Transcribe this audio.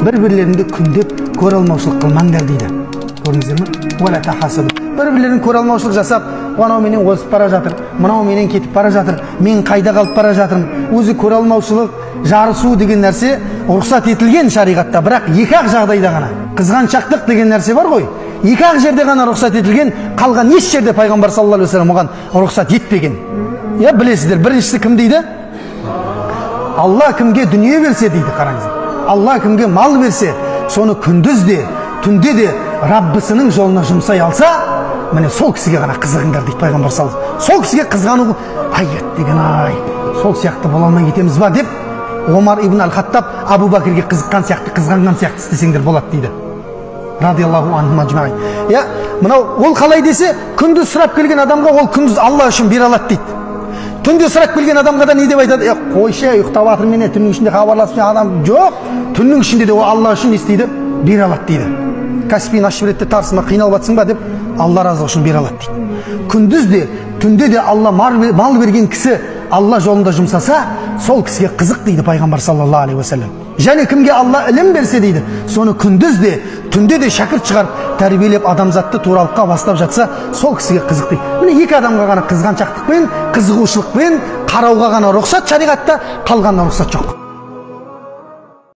Бір бірлеріңді күндеп көре алмаушылық қылмаңдар дейді. Көрдіңіздер ме? Уәлә тахасаду. Бір бірлерін көре алмаушылық жасап, анау менен озып бара жатыр, мынау менен кетіп бара жатыр, мен қайда қалып бара жатырмын. Өзі көре алмаушылық, жарысу деген нәрсе рұқсат етілген шариғатта, бірақ екі ақ жағдайда ғана. Қызғаншақтық деген нәрсе бар ғой, екі ақ жерде ғана рұқсат етілген, қалған еш жерде пайғамбар саллаллаху алейхи уассалам оған рұқсат етпеген. Иә, білесіздер, біріншісі кім дейді? Алла кімге дүние берсе дейді, қараңыздар. Алла кімге мал берсе, соны күндіз де, түнде де Раббысының жолына жұмсай алса, міне сол кісіге ғана қызығыңдар дейді пайғамбар саллаллаху алейхи уассалам. Сол кісіге қызғану, ай деген ай, сол сияқты бола алмай кетеміз ба деп Омар ибн аль-Хаттаб Абу Бәкірге қызыққан сияқты, қызғанған сияқты істесеңдер болады дейді. Радиаллаху анхум ажмаин. Иә, мынау ол қалай десе, күндіз сұрап келген адамға ол күндіз Алла үшін бере алады дейді. Түнде сұрап келген адамға да не деп айтады? Е, қойшы, ұйықтап жатыр мен, түннің ішінде хабарласып адам жоқ. Түннің ішінде де ол Алла үшін не істейді? Бере алады дейді. Каспиін ашып жібереді де, тарсыма қиналып жатсың ба деп Алла разылығы үшін бере алады дейді. Күндіз де, түнде де Алла мал берген кісі Алла жолында жұмсаса, сол кісіге қызық дейді пайғамбар саллаллаху алейхи уассалам. Және кімге Алла ілім берсе дейді, соны күндіз де, түнде де шәкірт шығарып, тәрбиелеп адамзатты туралыққа бастап жатса, сол кісіге қызық дейді. Міне екі адамға ғана қызғаншақтықпен, қызығушылықпен қарауға ғана рұқсат шариғатта, қалғанына рұқсат жоқ.